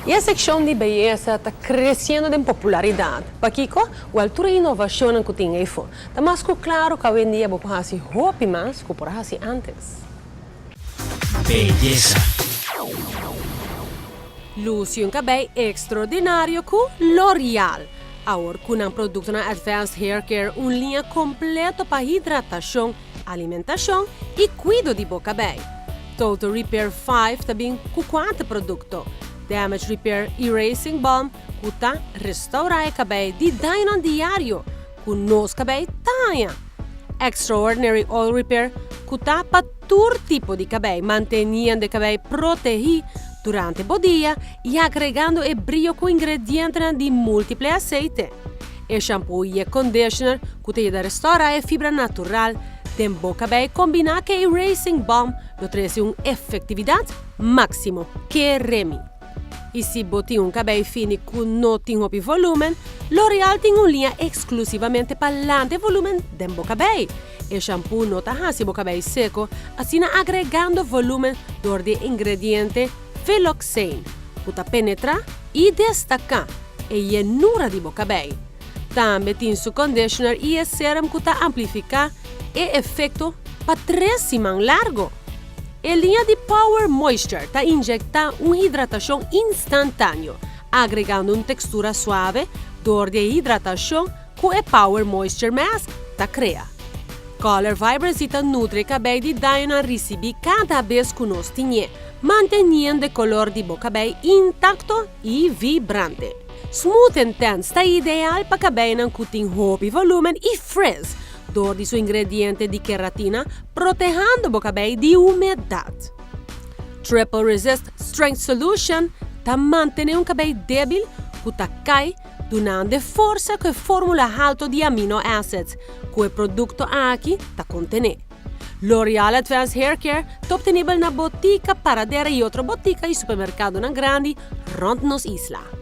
E seccion di beyesa ta creciendo den popularidad. Pakico? Wel, tur e innovacionnan cu tin eyfo. Ta mas cu claro cu awendia bo por haci hopi mas cu por a haci antes. Beyesa. Luci un cabey extraordinario cu L'Oreal. Awor cu nan productonan Advanced Hair Care, un liña completo pa hidratacion, alimentacion y cuido di bo cabey. Total Repair 5 ta bin cu cuater producto: Damage Repair Erasing Balm, cu ta restaura e cabey di daño diario cu nos cabey ta haya. Extraordinary Oil Repair, cu ta pa tur tipo di cabey, manteniendo e cabey protegi durante e dia y agregando e briyo cu ingrediente di multiple aceite. E shampoo y conditioner cu ta restaura e fibra natural di bo cabey combina cu Erasing Balm lo trece un efectividad maximo. Kere mi. Y si bo tin un cabey fini cu no tin hopi volumen, L'Oreal tin un liña exclusivamente pa lanta volumen di bo cabey. E shampoo no ta haci bo cabey seco, asina agregando volumen door di ingrediente Veloxane, cu ta penetra y destaca e yenura di bo cabey. Tambe tin su conditioner y e serum cu ta amplifica e efecto pa 3 siman largo. E liña di Power Moisture ta inyecta un hidratacion instantaneo, agregando un textura suave door di hidratacion cu e Power Moisture Mask ta crea. Color Vibrancy ta nutri cabey di daño ricibi cada bes cu nos tiñe, manteniendo e color di bo cabey intacto y vibrante. Smooth Intense ta ideal pa cabey cu tin hopi volumen y frizz, door di su ingrediente di keratina, protehando bo cabey di humedad. Triple Resist Strength Solution ta mantene un cabey debil cu ta cay, dunando forsa cu e formula halto di amino acids, cu e producto aki ta contene. L'Oreal Advanced Hair Care ta obtenibel na Botica Paradera y otro botica y supermercadonan grandi rond nos isla.